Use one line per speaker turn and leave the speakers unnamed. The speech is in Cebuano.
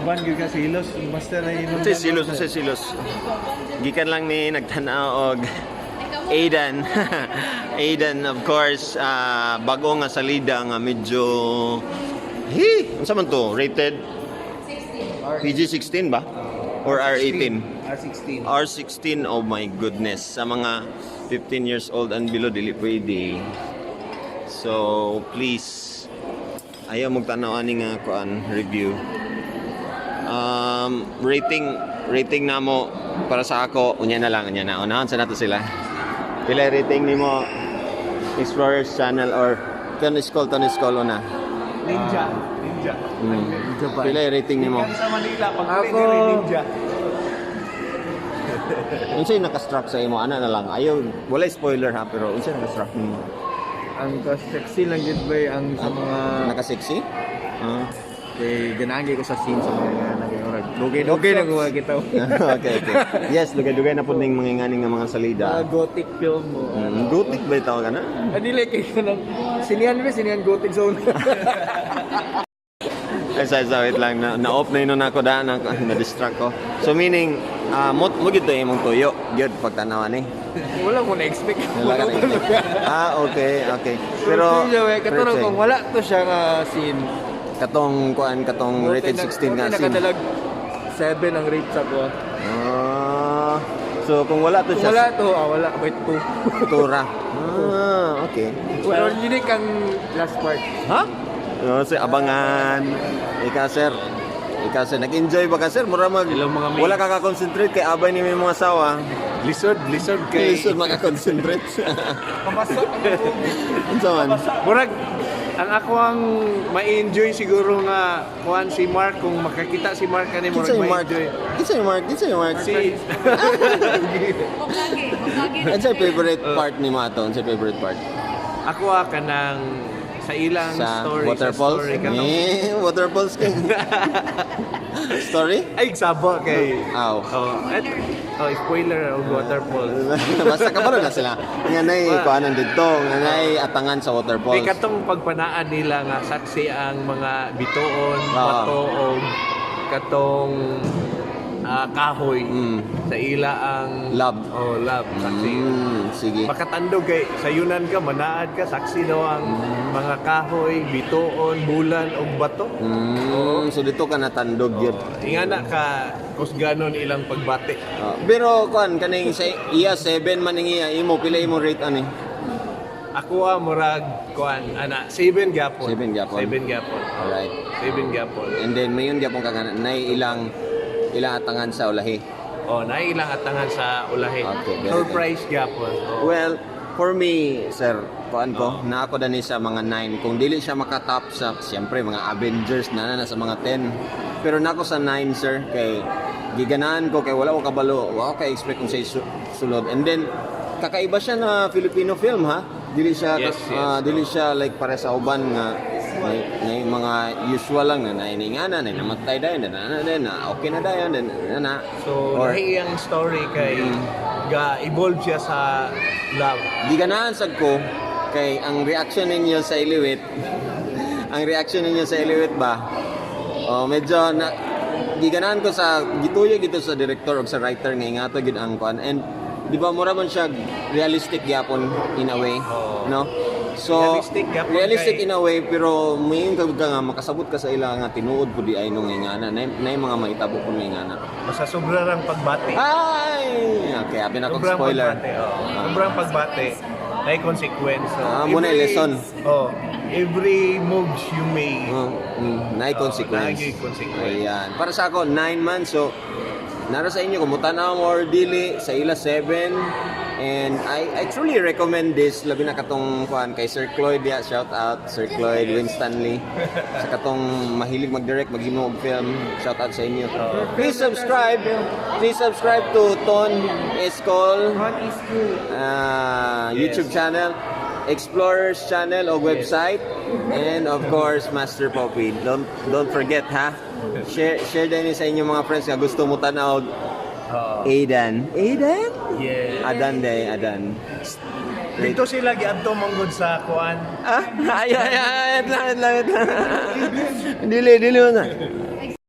Kaban gyud ka silos, master na yun.
Unsay silos, unsay silos? Gikan lang ni nagtanaw og Aidan. Aidan, of course, bago nga salida nga medyo, hi, unsa man to? Rated PG-16 ba? Or R18?
R16.
R16, oh my goodness. Sa mga 15 years old and below, dili pwede. So, please, ayaw magtanaw ani nga kuan review. Rating namo para sa ako, unya na lang, unya na. Unahan sa nato sila. Pila rating nimo, Explorers Channel or Tennis Call, Tennis Call una?
Ninja. Ninja.
Pila rating nimo?
Gikan sa Manila, pag
Ako-
diri ninja.
Unsay naka-struck sa imo ana na lang. Ayaw, wala spoiler ha, pero unsay naka-struck nimo?
Ang ka-sexy lang gid ba ang sa mga
Naka-sexy? Ah.
Kay ganahan ko sa scene sa mga naging dugay-dugay na ko kita.
Okay. Yes, dugay-dugay na pud ning mga nganing nga mga salida.
Mga gothic film mo.
Gothic ba tawag ana?
Ah, dili kay kanang sinihan ba sinihan gothic zone.
Ay, sa wait lang na, na-off na yun ako da na, na-distract ko. So meaning, mo gid to imong tuyo, gyud pagtanawan ni.
Wala ko na-expect.
Wala ka na-expect. Ah, okay. Pero
pero katulad
pero,
kung wala to siya nga scene.
Katong kuan, katong rated 16 nga scene.
Nakadalag 7 ang rate sa ko.
Ah, so kung wala to
Kung
siya
wala to, wala, wait, 2.
tura. Ah, okay.
Pero unique ang last part.
Ha? No, si abangan. Ikaw, sir. Ikaw, sir. Nag-enjoy ba ka, sir? Mura mag
Hello, mga mate.
wala ka ka-concentrate kay abay ni may mga asawa.
Lisod, lisod kay
Kay lisod maka-concentrate.
Pabasa.
Unsa man?
Murag ang ako ang ma-enjoy siguro nga kuan si Mark, kung makakita si Mark ani
Kinsa
murag
yung Mark?
ma-enjoy.
Kinsa yung Mark? Kinsa yung Mark?
Si
Lagi, lagi.
Unsa yung favorite part ni Mato? Unsa yung favorite part?
Ako kanang sa ilang
Sa
story,
waterfalls?
sa story katong
Eh, waterfalls kay. Story?
Ay, sabo kay
Aw.
Oh, et, oh, spoiler og waterfalls.
Basta kabalo na sila. Nga nay kuanan didto, nga nay atangan sa waterfalls.
Di katong pagpanaan nila nga saksi ang mga bituon, bato o katong kahoy sa ila ang
Love.
Oh, love saksi.
Sige.
Makatandog kay sayunan ka, manaad ka, saksi daw ang mga kahoy, bituon, bulan ug bato.
So dito ka natandog yun.
Oh, ingana ka kusganon ilang pagbati.
Oh, pero kuan kaning sa iya 7 man ning iya imo, pila imo rate ani?
Ako murag kuan ana 7 gyapon.
7 gyapon.
7 gyapon.
Alright.
7 gyapon.
And then mayon gyapon ka nga nay ilang ilang atangan sa ulahi.
Oh, naay ilang atangan sa ulahi.
Okay, very good.
Surprise gyapon. Oh.
Well, for me, sir, kuan ko, na ako dani sa mga 9. Kung dili siya makatop sa, siyempre, mga Avengers na na sa mga 10. Pero nako sa 9, sir, kay giganahan ko kay wala ko kabalo, wala ko ka-expect kung sa sulod. And then kakaiba siya na Filipino film ha. Dili siya dili siya like pare sa uban nga na yung mga usual lang na nainingana, na namatay dayon, na na na, na okay na dayon, na na, na.
So,
Or-
lahi ang story kay ga evolve siya sa love.
Giganahan sad ko kay ang reaction ninyo sa Iliwit, ang reaction ninyo sa Iliwit ba, oh, medyo na giganahan ko sa gituyo gito sa director o sa writer nga ingato gid ang kuan, and di ba mura man siya realistic gyapon in a way,
Oo.
no? So
Realistic gyapon
realistic
kay-
in a way, pero muingon ka nga makasabot ka sa ila nga tinuod pud di ay no nga ingana na, na mga mahitabo pud nga ingana.
Basta sobra rang pagbati.
Ay, okay, abi na akong
Sobrang
spoiler.
pagbati. Oh. Sobrang pagbati. May consequence. So,
Ah, muna yung lesson.
Oh, every moves you make,
Naay consequence.
naay consequence.
Ayan. Para sa ako, 9 months. So, nara sa inyo, kung mutanaw mo or dili, sa ila 7. And I truly recommend this, labi na katong kuan kay Sir Cloyd ya, shout out Sir Cloyd Winstanley. Sa katong mahilig mag-direct, maghimo og film, shout out sa inyo. Please subscribe. Please subscribe to Ton Escol YouTube channel, Explorers channel o website, and of course Master Poppy. Don't forget ha. Share din sa inyong mga friends nga gusto mo tanaw og Aidan. Aidan?
Yeah.
Adan day, Adan. Wait.
Dito sila giadto manggod sa kuan.
Ah, ay, ay, ay, wait lang, wait lang, wait lang. Dili, dili mo na.